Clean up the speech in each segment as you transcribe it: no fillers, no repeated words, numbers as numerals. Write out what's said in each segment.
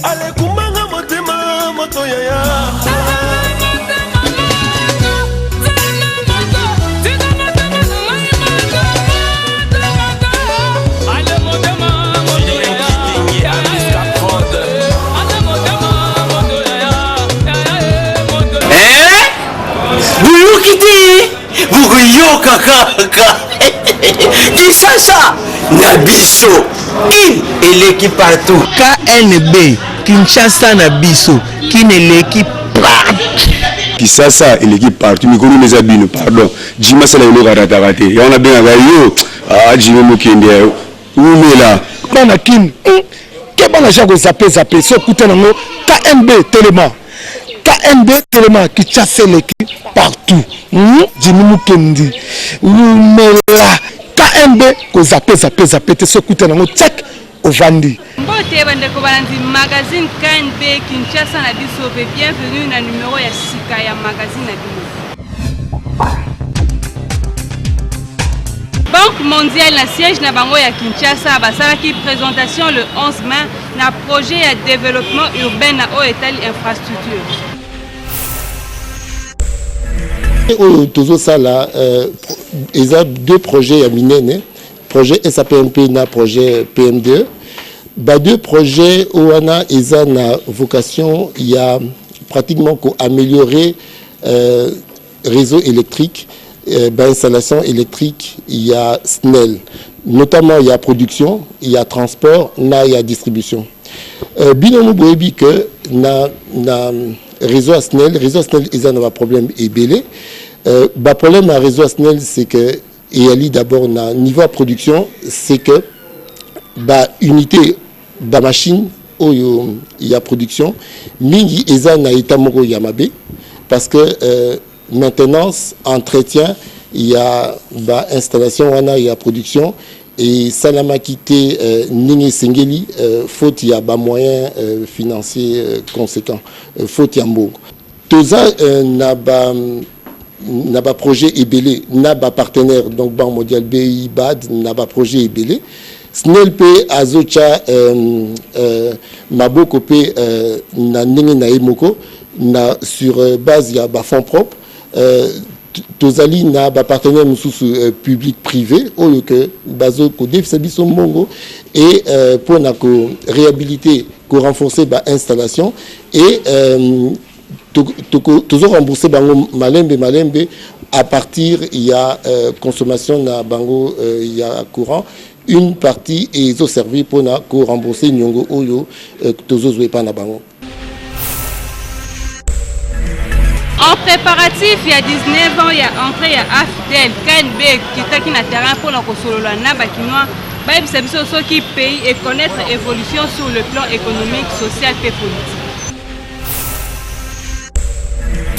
Alekumbanga motema moto yaya. Boyoki te, bokoyoka kaka. Kinshasa na biso, Kin eleki partout. KNB, Kinshasa na biso, Kin eleki partout. Kisasa eleki partout, mikolo eza bino, pardon. Jimmy asala eloko arataka te, yango nabengaka yo. Ah, Jimmy Mokende, umela. Bana Kin, ke bana ja kozape zape so okuta nango KNB telema, KNB telema, Kinshasa eleki partout. Jimmy Mukendi umela. KNB kozape zape zape te, so okuta nango check ovandi. Mbote bandeko balandi magazine KNB Kinshasa na biso pe bienvenue na numero ya sika ya magazine na bino. Banque mondiale na siège na bango ya Kinshasa basalaki présentation le 11 mai na projet ya développement urbain na oyo etali infrastructure. Oyo tozosala eza deux projets ya minene, projet SAPMP na projet PMDE. Ba deux projets wana eza na vocation ya pratiquement ko améliorer réseau électrique, ba installation électrique ya SNEL, notamment ya production, ya transport na ya distribution. Bino mo boyebi que na réseau ya SNEL, réseau ya SNEL eza na ba problème ebele. Ba problème ya réseau ya SNEL, c'est que eyali d'abord na niveau ya production, c'est que ba unité, ba machine oyo ya production mingi eza na état moko ya mabe, parce que maintenance, entretien ya ba installation wana ya production et salamaki te ndenge esengeli, faute ya ba moyens financiers conséquents, faute ya mbongo. Toza na ba projet ebele na ba partenaire, donc Banque mondiale, BI, BAD, na ba projet ebele. SNEL mpe azotya maboko mpe na ndenge na ye moko na sur base ya bafonds propre. Tozali na bapartenaire mosusu public, privé oyo ke bazo kodefisa biso mbongo et mpona koréhabiliter, korenforcer bainstallation et tozo rembourser bango malembe malembe à partir ya consommation na bango ya courant. Une partie ezoservir mpona korembourser niongo oyo tozozwa epai na bango. En préparatif ya 19 ans ya entrée ya AFDL, KNB ekitaki na terrain mpona kosolola na bakinois, bayebisa biso soki pays econnaître évolution sur le plan économique, social mpe politique.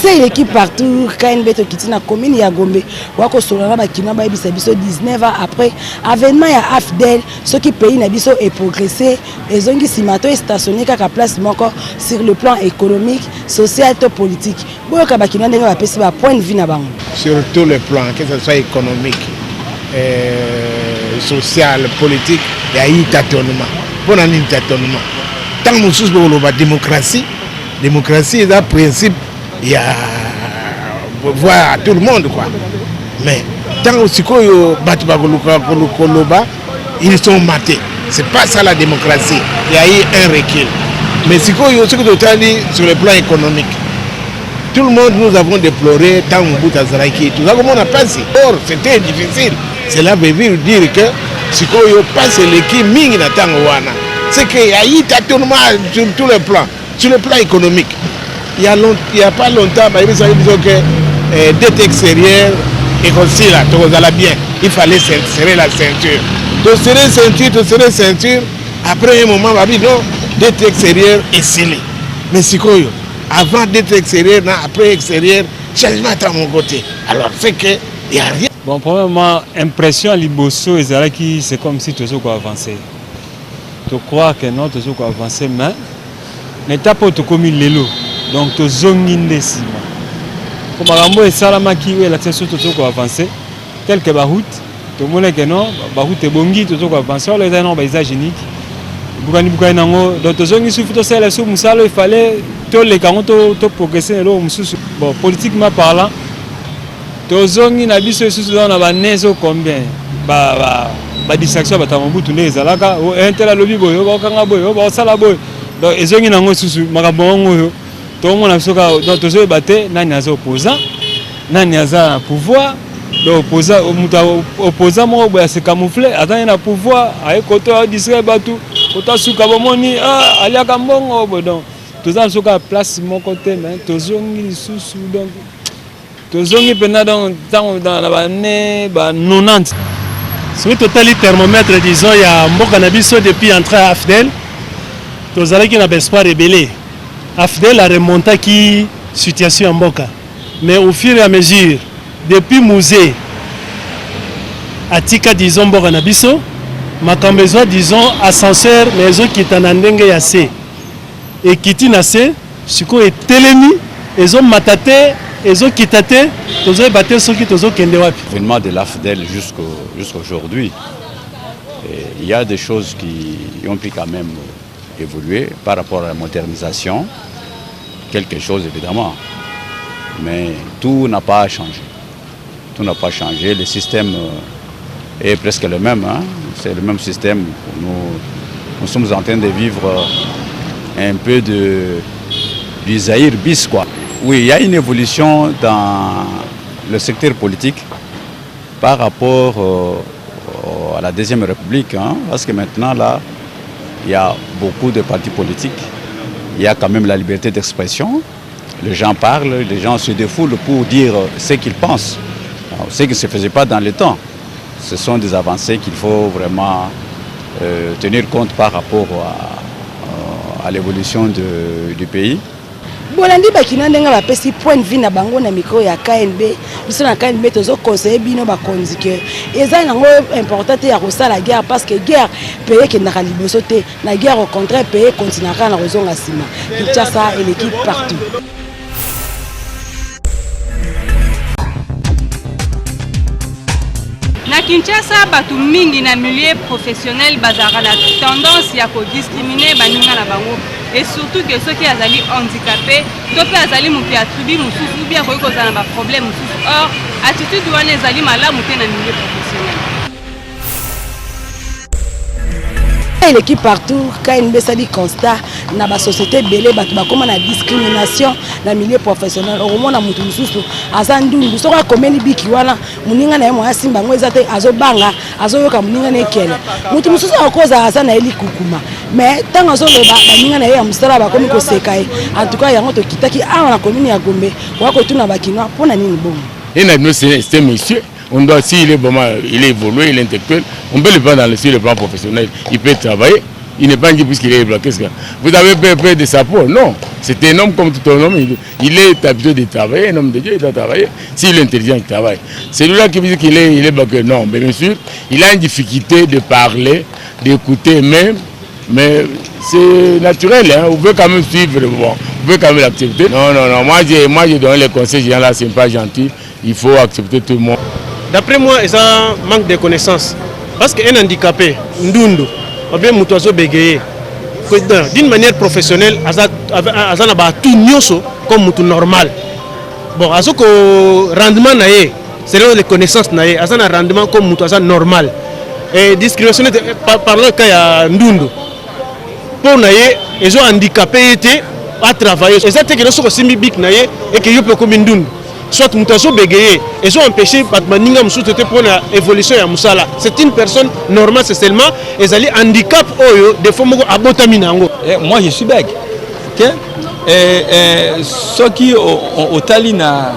Se eleki partout. KNB tokiti na commune ya Gombe wakosolola na bakinois, bayebisa biso 19 ans après avènement ya AFDL soki pays na biso eprogresse, ezongi nsima to estationne kaka place moko sur le plan économique, social to politique. Boyoka bakinois ndenge bapesi ba point de vue na bango. Sur tous les plans, que ce soit économique, social, politique, il y a eu tâtonnement. Mpona nini tâtonnement? Ntango mosusu bokoloba démocratie. Démocratie eza principe ya voir à tout le monde, quoi. Mais ntango sikoyo bato bakoluka koloba, ils sont matés. C'est pas ça la démocratie. Il y a eu un recul. Mais sikoyo, soki totali sur le plan économique, tout le monde, nous avons déploré ntango Mobutu azalaki, toza komona mpasi. Or c'était difficile. Cela veut dire que sikoyo mpasi eleki mingi na ntango wana. C'est que y a eu tâtonnement sur tous les plans. Sur le plan économique, il y a pas longtemps bayebisaki biso ke dette extérieure ekosila, tokozala bien. Il fallait serrer la ceinture, toserrer ceinture, toserrer ceinture. Après un moment, babi non, dette extérieure esili. Mais sikoyo, avant dette extérieure na après extérieure, changement ata moko te. Alors c'est que y a rien. Bon, premièrement, impression ya liboso ezalaki, c'est comme si tozo koavancer, tocroire que non, tozo koavancer, mais na étape oyo tokomi lelo, donc tozongi nde nsima. Po makambo oyo esalamaki oyo elakisa biso tozo koavancer, tel que baroute, tomoni ke non, baroute ebongi, tozo koavancer. Wala ezali nango bausage unique. Ebukani bukani nango donc tozongi sufu tosalela su mosala il fallait toleka yango to progresser na eloko mosusu. Bon, politiquement parlant, tozongi na biso lisusu donc na ba nezo combien ba ba ba distraction ya bato ya Mobutu nde ezalaka un tel alobi boye bakokanga boye bakosala boye donc ezongi nango lisusu makambo yango oyo Tomona biso kaka donc tozoyeba te nani aza opposant nani aza na pouvoir donc opposant moto opposant moko boye ase camoufle aza ye na pouvoir aye koto adistraire bato koto asuka bomoni ah, aliaka mbongo boye donc toza na biso kaka place moko te mais tozongi lisusu donc Tozongi mpenza donc ntango na ba annee ba 90. Soki totali thermomètre disons ya mboka na biso depuis entrée ya AFDL, tozalaki na ba espoir ebele. AFDL a remontaki situation ya mboka mais au fur et à mesure depuis Mzee atika disons mboka na biso, makambo ezwa disons ascenseur mais ezokita na ndenge ya se. Ekiti na se, sikoyo etelemi, ezo mata te, ezo kita te, tozo yeba te soki tozo kende wapi. L'avènement de l'AFDL jusqu'aujourd'hui, il y a des choses qui ont pu quand même évoluer par rapport à la modernisation, quelque chose évidemment, mais tout n'a pas changé. Tout n'a pas changé, le système est presque le même, hein? C'est le même système. Nous, nous sommes en train de vivre un peu de, du Zaïre bis, quoi. Oui, il y a une évolution dans le secteur politique par rapport à la Deuxième République, hein, parce que maintenant, là, il y a beaucoup de partis politiques, il y a quand même la liberté d'expression, les gens parlent, les gens se défoulent pour dire ce qu'ils pensent, ce qui ne se faisait pas dans le temps. Ce sont des avancées qu'il faut vraiment tenir compte par rapport à l'évolution du pays. Bolandi bakina ndenge bapesi point de vue na bango na micro ya KNB. Biso na KNB tozo conseiller bino bakonzi ke eza nango important te ya kosala guerre parce que guerre pays ekendaka liboso te. Na guerre au contraire pays continuera na kozonga nsima. Kinshasa eleki partout. Na Kinshasa bato mingi na milieu professionnel bazalaka na tendance ya kodiscriminer baninga na bango et surtout que soki azali handicapé to mpe azali moto ya tribu mosusu ou bien akoki kozala na ba problème mosusu. Or attitude wana ezali malamu te na milieu professionnel. Eleki partout, KNB esali constat na ba société ebele bato bakoma na discrimination na milieu professionnel. Okomona moto mosusu aza ndundu, soki akomeli biki wana moninga na ye moya simba yango eza te, azobanga, azoyoka moninga na ye kele. Moto mosusu akozala aza na ye likukuma, mais ntango azoloba baninga na ye ya mosala bakomi koseka ye. En tout cas yango tokitaki awa na commune ya Gombe koya kotuna ba Kinois mpo na nini bongo. Et na bino c'est un monsieur. On doit, s'il est vraiment, il est évolué, il est intellectuel, on peut le prendre sur le plan professionnel. Il peut travailler. Il n'est pas dit puisqu'il est blanc. Qu'est-ce que vous avez peur, peur de sa peau? Non. C'est un homme comme tout un homme. Il est habitué de travailler. Un homme de Dieu, il doit travailler. S'il est intelligent, il travaille. Celui-là qui dit qu'il est, il est blanc, non. Mais bien sûr, il a une difficulté de parler, d'écouter même. Mais c'est naturel, hein. Vous pouvez quand même suivre, bon, vous pouvez quand même l'accepter. Non, non, non. Moi, j'ai donné les conseils, gens là, c'est pas gentil. Il faut accepter tout le monde. D'après moi, c'est un manque de connaissances. Parce qu'un handicapé, ndundu, ou bien mutu azo bégayer, d'une manière professionnelle, aza, aza na ba tout nyoso comme mutu normal. Bon, azo ko rendement na ye, selon les connaissances na ye, aza na rendement comme mutu aza normal. Et discrimination par le cas ya ndundu. Pour na ye, ezo handicapé ye te à travailler. Eza te que soko simbi bic na ye et que yo pe komi ndundu. Soit mutu azo bégayer, ezo empêcher bato baninga mosusu te pour la évolution ya mosala. C'est une personne normale, c'est seulement ezali handicap oyo des fois moko abotami na yango. Eh, moi je suis bègue. OK? Eh, eh, soki otali na,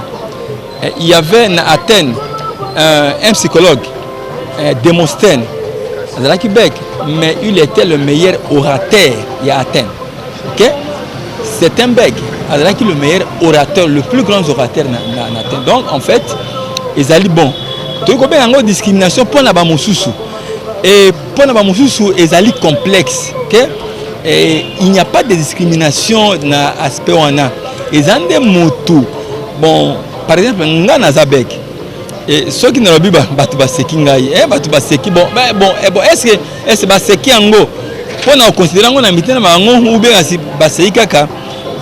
eh, il y avait na Athènes, un psychologue, eh, Démosthène, azalaki bègue, mais il était le meilleur orateur ya Athènes. OK? C'est un bègue. Azalaki le meilleur orateur, le plus grand orateur na, na, na Athènes. Donc en fait, ezali bon. Toyei kobenga yango discrimination mpo na bamosusu. Et mpo na bamosusu ezali complexe. OK? Et il n'y a pas de discrimination na aspect wana. Eza nde motu. Bon, par exemple, nga naza bègue. Et soki nalobi bato baseki ngai, eh, bato baseki, bon, ben, bon, eh, bon, est-ce que, est-ce baseki yango? mpo na koconsidere yango na mitema na bango ou bien kasi baseki kaka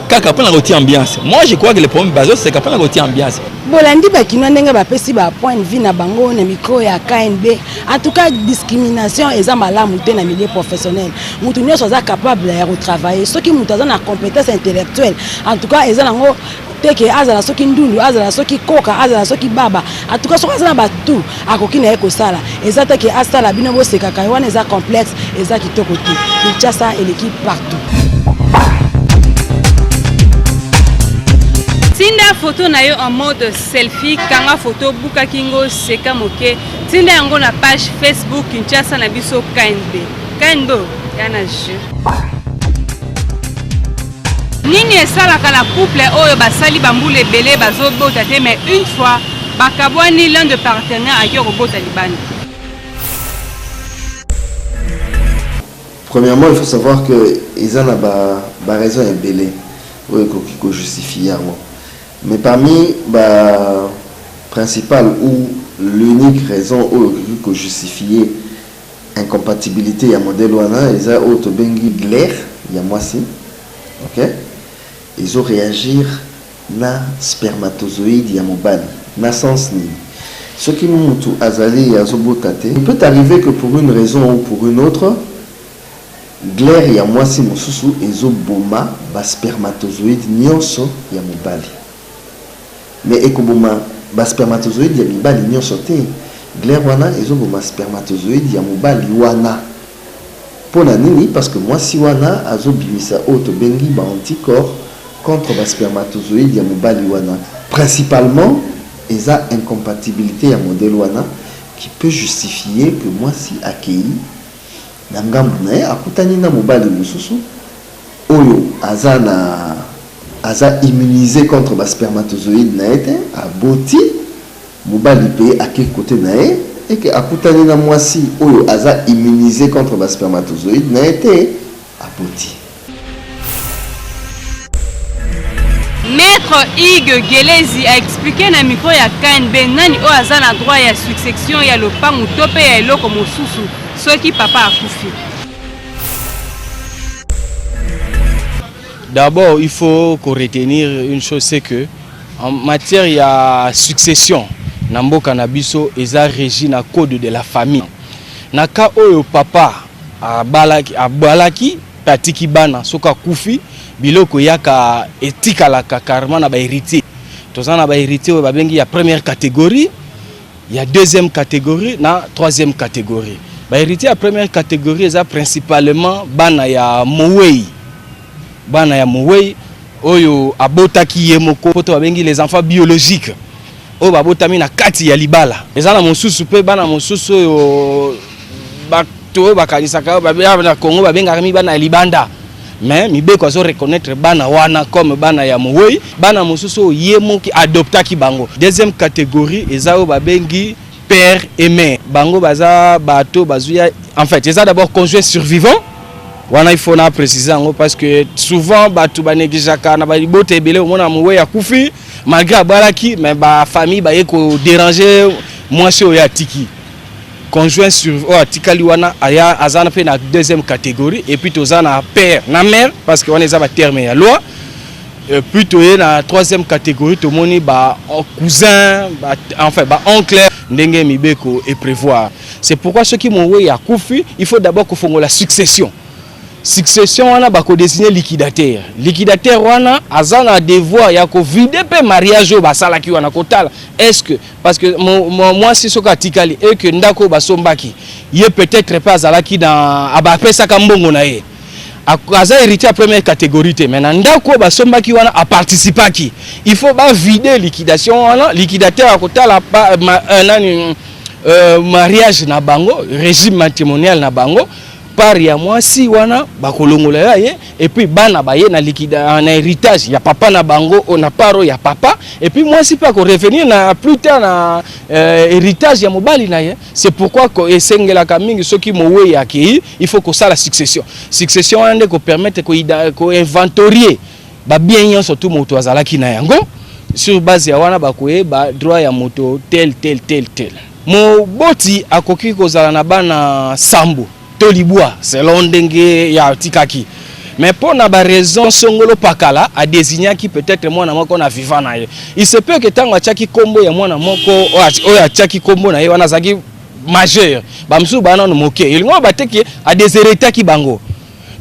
kaka mpo na kotia ambiance. Moi je crois que le problème, bazoseka mpo na kotia ambiance. Bolandi bakinois ndenge bapesi ba point de vue na bango na micro ya KNB. En tout cas, discrimination eza malamu te na milieu professionnel. Mutu nyonso aza capable ya kotravailler soki mutu aza na compétence intellectuelle. En tout cas, eza nango te ke azala soki ndundu, azala soki koka, azala soki baba. En tout cas, soki aza na batu akoki na ye kosala, eza te ke asala bino bosekaka ye. Wana eza complexe, eza kitoko te. Kinshasa eleki partout. Tinda photo na yo en mode selfie, kanga photo, buka kingo, seka moke, tinda yango na page Facebook Kinshasa na biso KNB. KNB ya na jeu. Nini esalaka na couple oyo basali bambula ebele bazobota te, mais une fois bakabwani, l'un de partenaire aki kobota libanda? Premièrement, il faut savoir que eza na ba, ba raison ebele oyo ekoki kojustifier yango. Mais parmi ba principale ou l'unique raison oyo ekoki kojustifier incompatibilité ya modèle wana, eza oyo tobengi glaire ya mwasi, ok, ezo réagir na spermatozoïde ya mobali. Na sens nini? Soki mutu azali azobota te, il peut arriver que pour une raison ou pour une autre, glaire ya mwasi mosusu ezoboma baspermatozoïde nyonso ya mobali. Mais ekoboma baspermatozoïde ya mibali nyonso te. Glaire wana ezoboma spermatozoïde ya mobali wana. Mpo na nini? Parce que mwasi wana azobimisa oyo tobengi baanticorps contre baspermatozoïde ya mobali wana. Principalement eza incompatibilité ya modèle wana qui peut justifier que mwasi akei na ngambu na ye, akutani na mobali mosusu oyo aza na aza immunisé contre baspermatozoïde na ye te, aboti. Mobali mpe ake kote na ye eke akutani na mwasi oyo aza immunisé contre baspermatozoïde na ye te, aboti. Maître Hugues Gelezi a expliqué na micro ya KNB nani oyo aza na droit ya succession ya lopangu to mpe ya eloko mosusu soki papa akufi. D'abord, il faut qu'on retenir une chose, c'est que en matière ya succession na mboka na biso, eza régi na code de la famille. Na cas oyo papa abalaki, abalaki mpe atiki bana, soki akufi, biloko eyaka etikalaka carrément na bahéritier. Toza na bahéritier oyo babengi ya première catégorie, ya deuxième catégorie na troisième catégorie. Bahéritier ya première catégorie eza principalement bana ya mowei, bana ya mowei oyo abotaki ye moko, po to babengi les enfants biologiques oyo babotami na kati ya libala. Eza na mosusu mpe bana mosusu oyo bato oyo bakanisaka na Congo babengaka mi bana ya libanda, mais mibeko azo reconnaître bana wana comme bana ya mowei, bana mosusu oyo ye moki adoptaki bango. Deuxième catégorie eza oyo babengi père et mère. Bango baza bato bazwi ya, en fait eza d'abord conjoint survivant wana. Il faut na préciser yango parce que souvent bato banégligeaka na balibota ebele. Omona mowei akufi, malgré abalaki, mais bafamille baye kodéranger mwasi oyo atiki. Conjoint sur oyo atikali wana aya aza mpe na deuxième catégorie. Et puis toza na père na mère, parce que wana eza baterme ya loi. Et puis toye na troisième catégorie, tomoni ba cousin ba, enfin ba oncle, ndenge mibeko eprévoir. C'est pourquoi soki mowei akufi, il faut d'abord kofongola succession. Succession wana bakodésigner liquidateur. Liquidateur wana aza na devoir ya kovider mpe mariage oyo basalaki wana, kotala est ce que, parce que mwasi soki atikali e ke ndako oyo basombaki, ye peut-être mpe azalaki na abapesaka mbongo na ye, aza héritier ya première catégorie te, mais na ndako oyo basombaki wana aparticipaki. Il faut bavider liquidation wana. Liquidateur akotala nani, mariage na bango, régime matrimonial na bango, part ya mwasi wana bakolongola ya ye, et puis bana baye na liquida, na héritage ya papa na bango, na part oyo ya papa, et puis mwasi mpe akorevenir na plus tard na héritage ya mobali na ye. C'est pourquoi esengelaka mingi, soki mowei akei, il faut kosala succession. Succession wana nde kopermettre koinventorier babien nyonso tu moto azalaki na yango. Sur base ya wana bakoyeba droit ya moto tel, tel, tel, tel. Moboti akoki kozala na bana sambo. to libwa selon ndenge ya atikaki. Mais mpo na ba raison songolo pakala a designaki peut-être mwana moko na vivant na ye. Il se peut que ntango atiaki kombo ya mwana moko oyo atiaki kombo na ye wana azalaki majeur, ba mosusu ba nanu moke, elingi oloba te ke a desheritaki bango,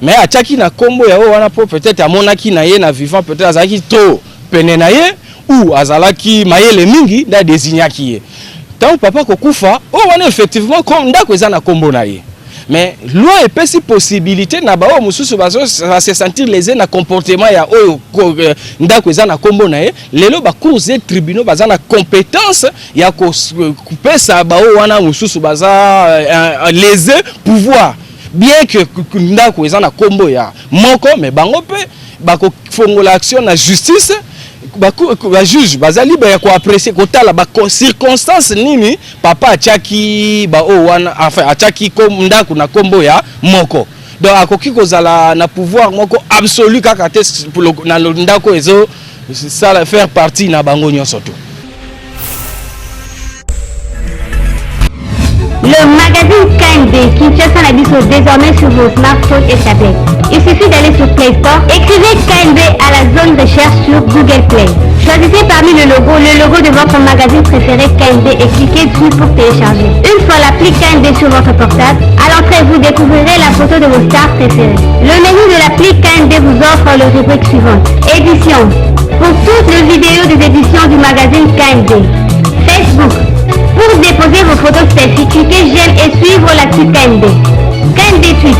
mais atiaki na kombo ya oyo wana mpo peut-être amonaki na ye na vivant, peut-être azalaki trop pene na ye ou azalaki mayele mingi nde a designaki ye. Ntango papa kokufa oyo wana effectivement ndako eza na kombo na ye, mais loi epesi possibilité na baoyo mosusu bazo se sentir lésé na comportement ya oyo ndako eza na kombo na ye. Lelo ba cours et tribunaux baza na compétence ya kopesa baoyo wana mosusu baza lésé pouvoir, bien que ndako eza na kombo ya moko, mais bango mpe bakofongola action na justice. Bajuge baza libre ya koapprécier, kotala bacirconstance nini papa atiaki baoyo wana, enfin atiaki ndako na kombo ya moko. Donc akoki kozala na pouvoir moko absolu kaka te na ndako ezo sala faire partie na bango nyonso to. Le magazine KNB Kinshasa na biso désormais sur vos smartphones et tablettes. Il suffit d'aller sur Play Store, écrivez KNB à la zone recherche sur Google Play. Choisissez parmi le logo de votre magazine préféré KNB et cliquez dessus pour télécharger. Une fois l'appli KNB sur votre portable, à l'entrée vous découvrirez la photo de vos stars préférées. Le menu de l'appli KNB vous offre les rubriques suivantes. Édition. Pour toutes les vidéos des éditions du magazine KNB. Facebook. Pour déposer vos photos selfie, cliquez j'aime et suivre l'actu KNB. KNB Tweet.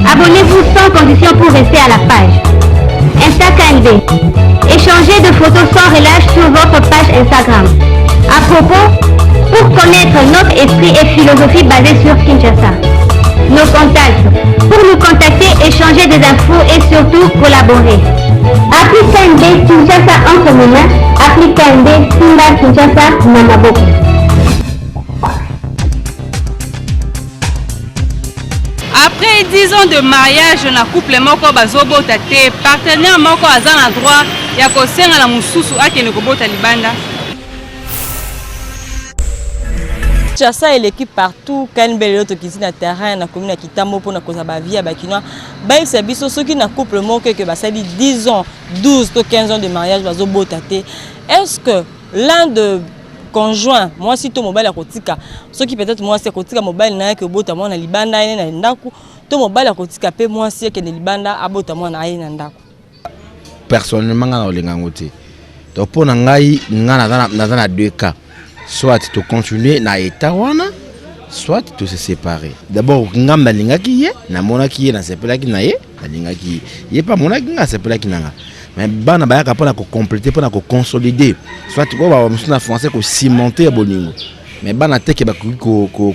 Abonnez-vous sans condition pour rester à la page. Insta KNB. Échangez de photos sans relâche sur votre page Instagram. À propos, pour connaître notre esprit et philosophie basée sur Kinshasa. Nos contacts. Pour nous contacter, échanger des infos et surtout collaborer. Appli KNB Kinshasa entre nos mains. Appli KNB Simba Kinshasa na maboko. Après 10 ans de mariage na couple moko bazobota te, partenaire moko aza na droit ya kosenga na mosusu akende kobota libanda. Kinshasa eleki partout. KNB lelo tokiti na terrain na commune ya Kitambo mpona kozwa ba vie ya bakinois. Bayebisa biso soki na couple moko eke basali 10 ans, 12 to 15 ans de mariage bazobota te, est-ce que l'un de conjoint mwasi to mobali akotika, soki peut-être mwasi akotika mobali na ye kobota mwana libanda aye na ndako, to mobali akotika mpe mwasi ekende libanda abota mwana aye na ndako? Personnellement nga na kolinga yango te. Donc mpo na ngai, nga naza na deux cas: soit tocontinue na état wana, soit tose séparer. D'abord ngam nalingaki ye, namonaki ye, nasepelaki na ye, nalingaki ye, ye mpe amonaki nga, asepelaki na nga. Mais bana bayaka mpona kocompléter, mpona koconsolider, soit oyo bamosusu na français kocimenter ya bolingo. Mais bana te ke bakoki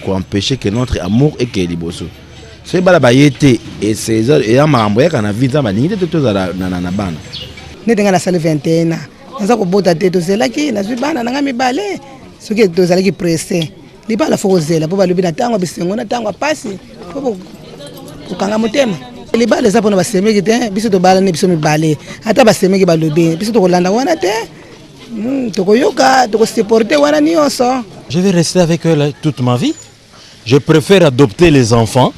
koempêcher que notre amour ekeye liboso. Soki bana baye te, eza makambo eyaka na vie. Nzambe alingi te tozala na bana. Neti ngai nasali 21 ans, naza kobota te. Tozelaki, nazwi bana na ngai mibale. Soki tozalaki pressé, libala fo kozela, mpo balobi na ntango ya bisengo na ntango ya pasi mpo kokanga motema. Libala eza mpona basemeki te. Biso tobalani biso mibale, ata basemeki balobi, biso tokolanda wana te. Tokoyoka, tokosupporte wana nyonso. Je vais rester avec eux toute ma vie. Je préfère adopter les enfants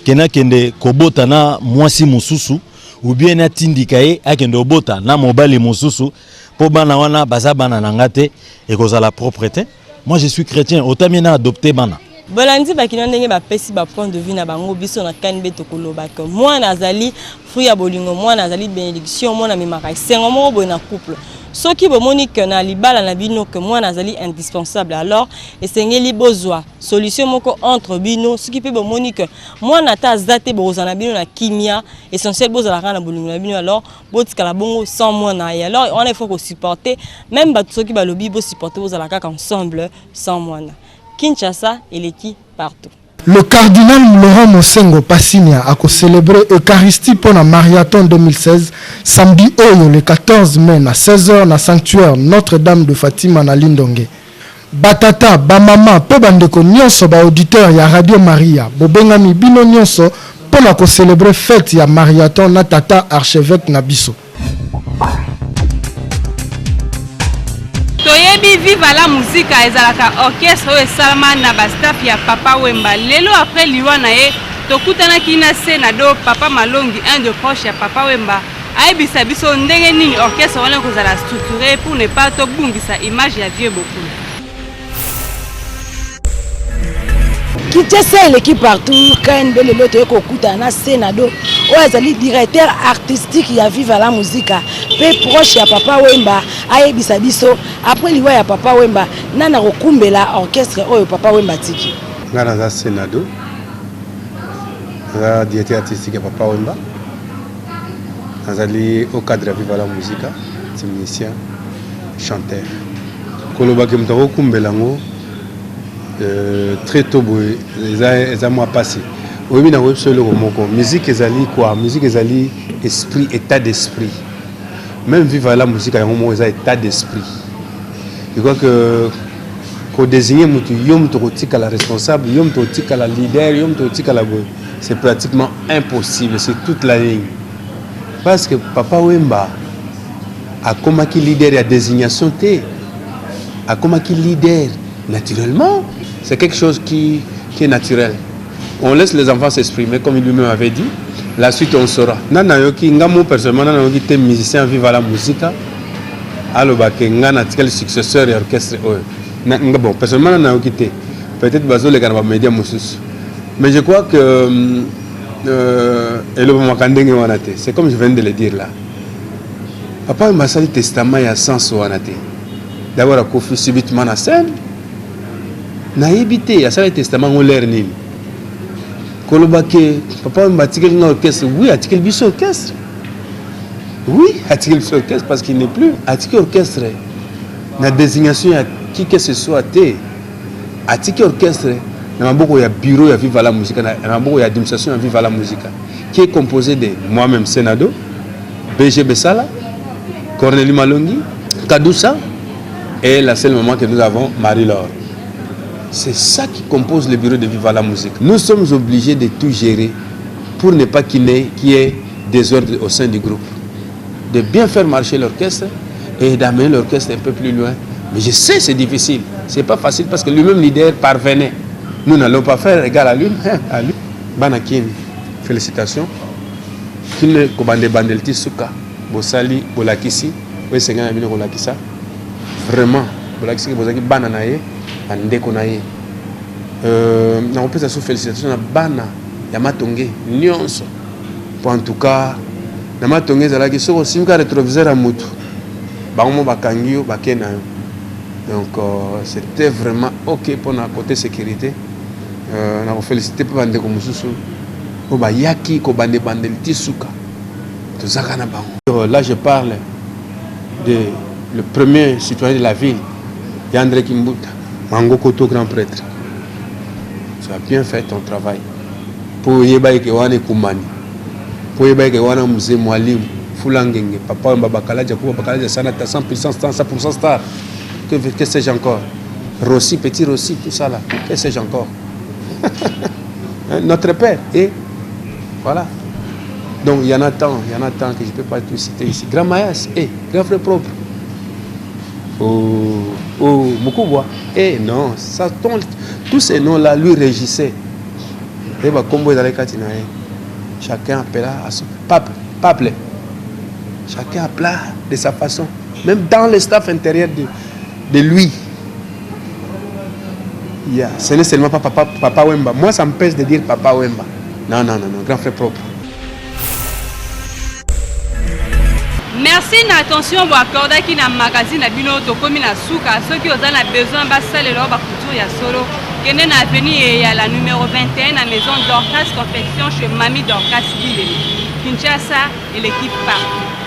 ke nakende kobota na mwasi mosusu, ou bien natindika ye akende kobota na mobali mosusu, mpo bana wana baza bana na nga te, ekozala propre te. Moi je suis chrétien, otami na adopter bana. Bolandi bakino ndenge bapesi bapoint de vue na bango. Biso na KNB tokoloba ke mwana azali fruit ya bolingo, mwana azali bénédiction, mwana amemaka esengo moko boye na couple. Soki bomoni ke na libala na bino ke mwana azali indispensable, alors esengeli bozwa solution moko entre bino. Soki mpe bomoni ke mwana ata aza te, bokozala na bino na kimia, essentiel bozala kaka na bolingo na bino, alors botikala bongo sans mwana ye. Alors wana il faut kosupporter même bato soki balobi, bosupporter, bozala kaka ensemble sans mwana. Kinshasa eleki partout. Le cardinal Laurent Mosengo Pasinya a célébré Eucharistie pour la Mariathon 2016 samedi oyo le 14 mai à 16h na sanctuaire Notre-Dame de Fatima na Lindonge. Batata, bamama mpe bandeko nyonso ba auditeur ya Radio Maria, bobengami bino nyonso mpo na kocélébrer fête ya Mariathon na tata archevêque na biso. Toyebi Viva la Musica ezalaka orchestre oyo esalama na bastaff ya Papa Wemba. Lelo après liwa na ye, Tokutanaki na Senado Papa Malongi, un de proche ya Papa Wemba, ayebisa biso ndenge nini orchestre wana ekozala structure pour ne pas tobungisa image ya vieux Bokul. Kinshasa eleki partout KNB lelo toye kokutana na Senado oyo azali directeur artistique ya Viva la Musica pe proche ya Papa Wemba ayebisa biso après liwa ya Papa Wemba nani akokumbela orchestre oyo Papa Wemba atiki. Nga naza Senado, naza directeur artistique ya Papa Wemba, nazali au cadre ya Viva la Musica, musicien, chanteur. Koloba ke moto akokumbela yango euh, très tôt boye eza, eza mwa mpasi. Oyebi na koyebisa eloko moko, musique ezali quoi? Musique ezali esprit, état d'esprit. Même Viva la Musica yango moko eza état d'esprit. Je crois que ko désigner mutu yo mutu okotikala responsable, yo mutu okotikala leader, yo mutu okotikala boye, c'est pratiquement impossible, c'est toute la ligne. Parce que Papa Wemba akomaki leader ya désignation te, akomaki leader naturellement. C'est quelque chose qui est naturel. On laisse les enfants s'exprimer comme lui-même avait dit. La suite on saura. Nga nayoki, nga mo personnellement nga nayoki te musicien Viva la Musica aloba ke nga natikali successeur ya orchestre oyo. Na, nga, bon, personnellement nga nayoki te. Peut-être bazoleka na ba médias mosusu. Mais je crois que euh, elobamaka ndenge wana te. C'est comme je viens de le dire là. Papa Wemba asali testament ya sens wana te. D'abord akufi subitement na scène. Nayebi te asalaki testament yango l'heure nini. Koloba ke Papa Wemba atikeli nga orchestre, oui atikeli biso orchestre. Oui, atikeli biso orchestre parce qu'il n'est plus. Atiki orchestre na désignation ya qui que ce soit te. Atiki orchestre na maboko ya bureau ya Viva la Musica, na maboko ya administration ya Viva la Musica, qui est composé de moi-même Senado, BG Bessala, Cornélie Malongi, Kadoussa et la seule maman que nous avons, Marie-Laure. C'est ça qui compose le bureau de Viva la Musique. Nous sommes obligés de tout gérer pour ne pas qu'il y ait désordre au sein du groupe. De bien faire marcher l'orchestre et d'amener l'orchestre un peu plus loin. Mais je sais c'est difficile. C'est pas facile parce que lui-même leader parvenait. Nous n'allons pas faire égal à lui. À lui. Banakin, félicitations. Kine kobande bandelti suka bosali bolakisi oyo esengeli na bino kolakisa vraiment bolakisi ke bozalaki bana na ye bandeko na ye. Euh, nakopesa so félicitation na bana ya matonge nyonso po en tout cas na matonge ezalaki soki osimbi ka rétroviseur ya motu bango mo bakangi yo bake na yo donc euh, c'était vraiment ok mpona côté sécurité. Euh, nakofélicité mpe bandeko mosusu oyo bayaki kobanda ebandeli ti suka tozaka na bango. Là je parle de le premier citoyen de la ville, Yandre Kimbuta, Mangokoto grand prêtre. Tu as bien fait ton travail. Po oyeba eke wana ekumani. Po oyeba eke wana mzee Mwalimu, Fula Ngenge, Papa Wemba Bakalaja, Kuba Bakalaja, Sanata 100% star, 100% star. Que, que sais-je encore? Rossi, petit Rossi, tout ça là. Que sais-je encore? Notre père. Et voilà. Donc il y en a tant, il y en a tant que je ne peux pas tout citer ici. Grand Mayas, eh, grand frère propre. Oh, oh, Mukubwa, eh non, ça tombe, tous ces noms-là lui régissaient. Et bah, combo chacun appela à son pape, pape. Chacun appela de sa façon. Même dans le staff intérieur de, de lui. Yeah. Ce n'est seulement pas papa, papa Wemba. Moi, ça me pèse de dire papa Wemba. Non, non, non, non, grand frère propre. Merci na attention bo accordaki na magazine na bino tokomi na suka soki oza na besoin basalela yo ba couture ya solo kende na avenue Eyala numero 21 na maison Dorcas Confection chez Mamie Dorcas Bilele Kinshasa eleki partout.